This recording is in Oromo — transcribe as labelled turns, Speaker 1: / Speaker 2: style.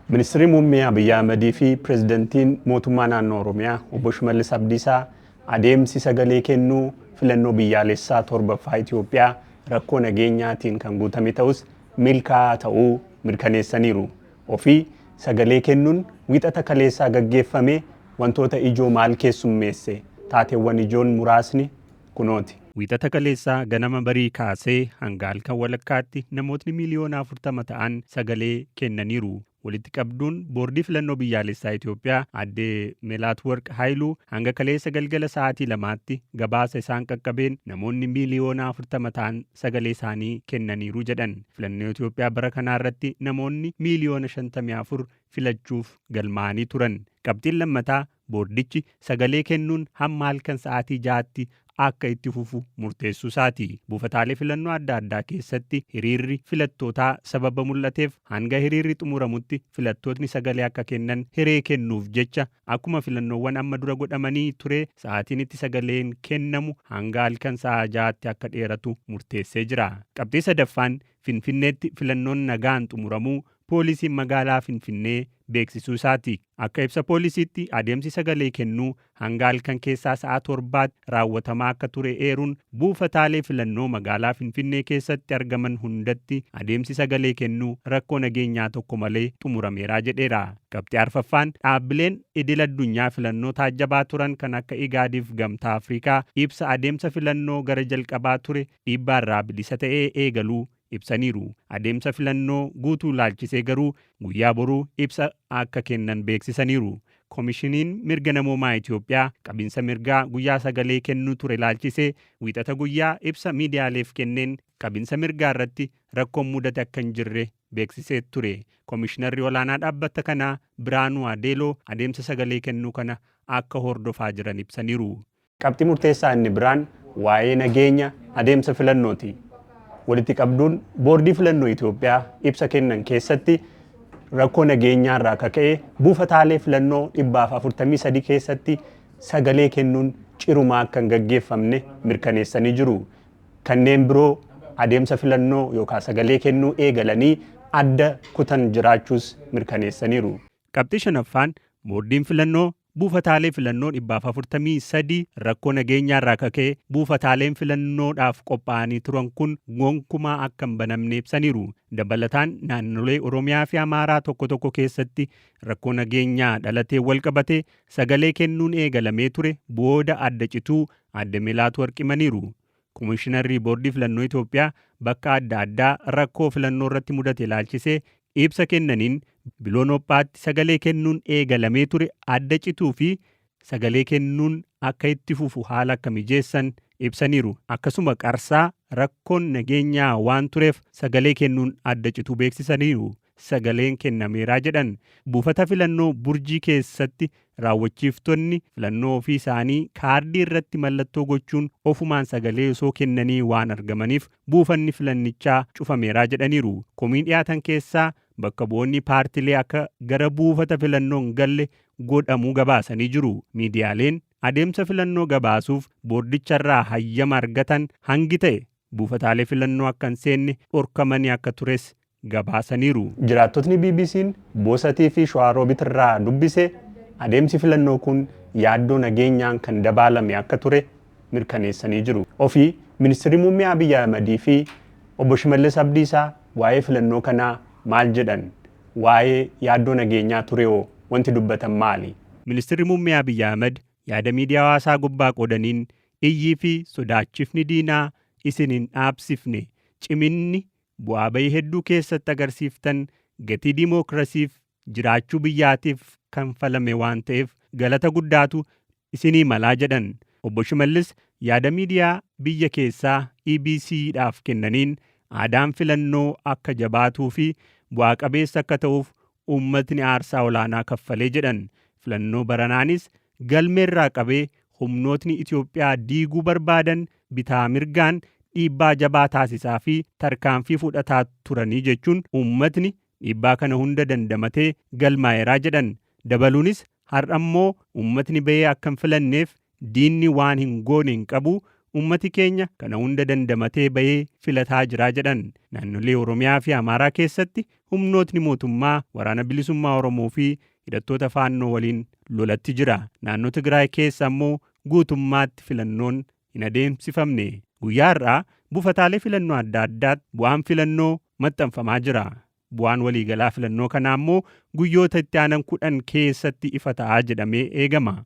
Speaker 1: Ministeerri Muummee Abiyyi Ahmadii fi Pireezidantiin Mootummaa Naannoo Oromiyaa Obbo Shimallis Abdiisaa adeemsi sagalee kennuu filannoo biyyaalessaa torbaffaa Itoophiyaa rakkoo nageenyaatiin kan guutame ta'us milkaa'aa ta'uu mirkaneessaniiru. Ofii sagalee kennuun Wiixata kaleessaa gaggeeffame wantoota ijoo maal keessummeesse? Taateewwan ijoon muraasni kunooti. Wiixata kaleessaa ganama barii kaasee hanga halkan walakkaatti namootni miiliyoona 40 ta'an sagalee kennaniiru. Walitti qabduun Boordii Filannoo Biyyaalessaa Itoophiyaa Aadde Melaatwarq Haayiluu hanga kaleessa galgala sa'aatii 2tti gabaasa isaan qaqqabeen namoonni miiliyoona 40 ta'an sagalee isaanii kennaniiru jedhan. Filannoo Itoophiyaa bara kanaa irratti namoonni miiliyoona 54 filachuuf galmaa'anii turan. Qabxiin lammataa boordichi sagalee kennuun hamma halkan sa'aatii 6tti akka itti fufu murteessuu isaati. Buufataalee filannoo adda addaa keessatti hiriirri filattootaa sababa mul'ateef hanga hiriirri xumuramutti filattootni sagalee akka kennan hiree kennuuf jecha akkuma filannoowwan amma dura godhamanii ture sa'aatiin itti sagaleen kennamu hanga halkan sa'a 6tti akka dheeratu murteessee jira. Qabxii sadaffaan Finfinneetti filannoon nagaan xumuramuu Poolisiin magaalaa Finfinnee beeksisuu isaati. Akka ibsa poolisiitti adeemsi sagalee kennuu hanga halkan keessaa sa'a 7tti raawwatamaa akka ture eeruun buufataalee filannoo magaalaa Finfinnee keessatti argaman hundatti adeemsi sagalee kennuu rakkoo nageenyaa tokko malee xumurameera jedheera. Qabxii arfaffaan dhaabbileen idil addunyaa filannoo taajjabaa turan kan akka Igaadiif Gamtaa Afrikaa ibsa adeemsa filannoo gara jalqabaa ture dhiibbaarraa bilisa ta'ee eegaluu ibsaniiru. Adeemsa filannoo guutuu ilaalchisee garuu guyyaa boruu ibsa akka kennan beeksisaniiru. Komishiniin Mirga Namoomaa Itoophiyaa qabinsa mirgaa guyyaa sagalee kennuu ture ilaalchisee Wiixata guyyaa ibsa miidiyaaleef kenneen qabinsa mirgaa irratti rakkoon mudate akka hin jirre beeksisee ture. Komishinarri olaanaa dhaabbata kanaa Biraanuu Adeeloo adeemsa sagalee kennuu kana akka hordofaa jiran ibsaniiru. Qabxii murteessaa inni biraan waa'ee nageenya adeemsa filannooti. Walitti qabduun Boordii Filannoo Itoophiyaa ibsa kennan keessatti rakkoo nageenyaa irraa akka ka'e buufataalee filannoo 143 keessatti sagalee kennuun cirumaa akka hin gaggeeffamne mirkaneessanii jiru. Kanneen biroo adeemsa filannoo yookaan sagalee kennuu eegalanii adda kutan jiraachuus mirkaneessaniiru. Qabxii shanaffaan Boordiin Filannoo buufataalee filannoo 143 rakkoo nageenyaarraa ka ka'e buufataaleen filannoodhaaf qophaa'anii turan kun gonkumaa akka hin banamne ibsaniiru. Dabalataan naannolee Oromiyaa fi Amaaraa tokko tokko keessatti rakkoo nageenyaa dhalateen walqabatee sagalee kennuun eegalamee ture booda adda cituu Aadde Melaatwarq himaniiru. Komishinarri Boordii Filannoo Itoophiyaa bakka adda addaa rakkoo filannoo irratti mudate ilaalchisee ibsa kennaniin Biloon Hophaatti sagalee kennuun eegalamee ture adda cituu fi sagalee kennuun akka itti fufu haala akka mijeessan ibsaniiru. Akkasuma Qarsaa rakkoon nageenyaa waan tureef sagalee kennuun adda cituu beeksisaniiru. Sagaleen kennameera jedhan. Buufata filannoo Burjii keessatti raawwachiiftonni filannoo ofii isaanii kaardii irratti mallattoo gochuun ofumaan sagalee osoo kennanii waan argamaniif buufanni filannichaa cufameera jedhaniiru. Komii dhiyaatan keessaa bakka bu'oonni paartilee akka gara buufata filannoo hin galle godhamuu gabaasanii jiru. Miidiyaaleen adeemsa filannoo gabaasuuf boordicharraa hayyama argatan hangi ta'e buufataalee filannoo akka hin seenne dhorkamanii akka tures gabaasaniiru. Jiraattotni BBCn Boosatii fi Shawaaroobit irraa dubbise adeemsi filannoo kun yaaddoo nageenyaan kan dabaalame akka ture mirkaneessanii jiru. Ofii Ministirri Muummee Abiy Ahimad fi Obbo Shimallis Abdiisaa waa'ee filannoo kanaa maal jedhan? Waa'ee yaaddoo nageenyaa turewoo wanti dubbatan maali? Ministirri Muummee Abiy Ahimad yaada miidiyaa hawaasaa gubbaa qoodaniin iyyii fi sodaachifni diinaa isin hin dhaabsifne, ciminni bu'aa bahii hedduu keessatti agarsiiftan gatii dimookirasiif jiraachuu biyyaatiif kanfalame waan ta'eef galata guddaatu isinii malaa jedhan. Obbo Shimallis yaada miidiyaa biyya keessaa EBC dhaaf kennaniin aadaan filannoo akka jabaatuu fi bu'aa qabeessa akka ta'uuf uummatni aarsaa olaanaa kaffalee jedhan. Filannoo baranaanis galmeerraa qabee humnootni Itoophiyaa diiguu barbaadan bitaa mirgaan dhiibbaa jabaa taasisaa fi tarkaanfii fudhataa turanii jechuun uummatni dhiibbaa kana hunda dandamatee galmaa'eeraa jedhan. Dabaluunis har'ammoo uummatni bahee akka hin filanneef diinni waan hin goone hin qabu, Uummati keenya kana hunda dandamatee bahee filataa jira jedhan. Naannolee Oromiyaa fi Amaaraa keessatti humnootni mootummaa Waraana Bilisummaa Oromoo fi hidhattoota Faannoo waliin lolatti jira. Naannoo Tigraay keessa ammoo guutummaatti filannoon hin adeemsifamne. Guyyaa har'aa buufataalee filannoo adda addaatti bu'aan filannoo maxxanfamaa jira. Bu'aan waliigalaa filannoo kanaa immoo guyyoota itti aanan 10 keessatti ifa ta'aa jedhamee eegama.